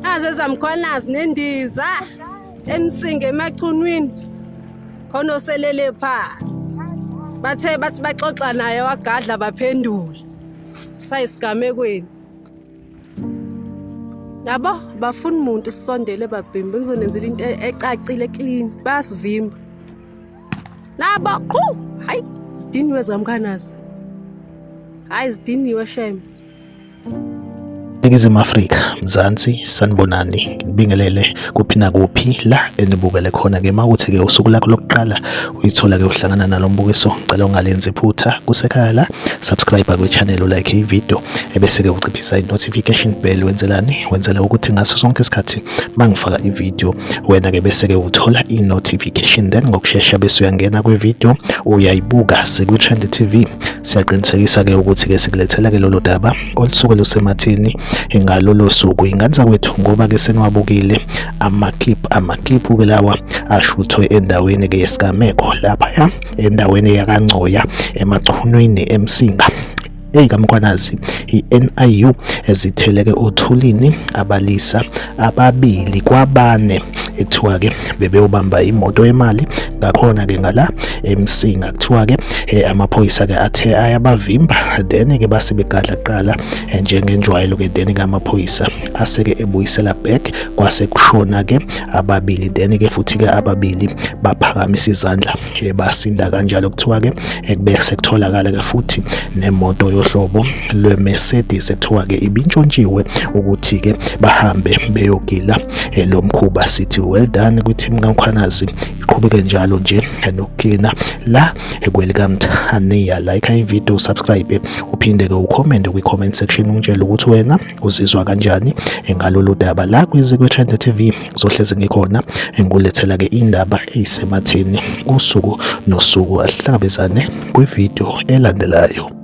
Nazi ezamkhwanazi nendiza eMsinga eMachunwini khona oselele phansi. Bathe bathi baxoxa naye wagadla baphendula. Sayisigamekweni. Yabo bafuni muntu sisondele babhimbi ngizonenzela into ecacile clean bayasivimba. Nabo qhu hayi zidiniwe zamkhanazi. Hayi zidiniwe shame. Ningizimu Afrika, Mzansi, sanibonani, ngibingelele kuphi nakuphi la enibukele khona-ke. Uma kuthi-ke usuku lakho lokuqala uyithola-ke uhlangana nalo mbukiso, ngicela ungalenzi iphutha kusekhaya la, subscribe kwi-channel, ulike i-video, ebese-ke uciphisa i-notification bell. Wenzelani? Wenzela ukuthi ngaso sonke isikhathi mangifaka i-video wena-ke bese-ke uthola i-notification, then ngokushesha bese uyangena kwi-video uyayibuka. Sikwi-Trend TV, siyaqinisekisa-ke ukuthi-ke sikulethela-ke lolo daba olusuke lusematheni ngalolo suku, ingane zakwethu, ngoba-ke seniwabukile ama-clip, ama-clip-ke lawa ashuthwe endaweni-ke yesigameko laphaya endaweni yakaNgcoya eMachunwini eMsinga. Eyi kaMkhwanazi, i-NIU ezitheleke othulini abalisa ababili kwabane ekuthiwa-ke bebeyobamba imoto yemali ngakhona-ke ngala eMsinga. Kuthiwa-ke amaphoyisa-ke athe ayabavimba, then-ke base begadla kuqala njengenjwayelo-ke, then-ke amaphoyisa aseke ebuyisela back, kwase kushona-ke ababili, then-ke futhi-ke ababili baphakamisa izandla, basinda kanjalo. Kuthiwa-ke bese kutholakala-ke futhi nemoto yohlobo lwe-Mercedes ekuthiwa-ke ibintshontshiwe ukuthi-ke bahambe beyogila lo mkhuba. Sithi well done kwi-team kaMkhwanazi, iqhubeke njalo nje nokuklina la kwelikaMthaniya. Like i-video, subscribe, uphinde-ke ucomment kwi-comment section, ungitshele ukuthi wena uzizwa kanjani ngalolu daba. La kwiZikwi-Trend TV ngizohlezi ngikhona ngilethela-ke indaba eyisematheni usuku nosuku. Asihlangabezane kwividiyo elandelayo.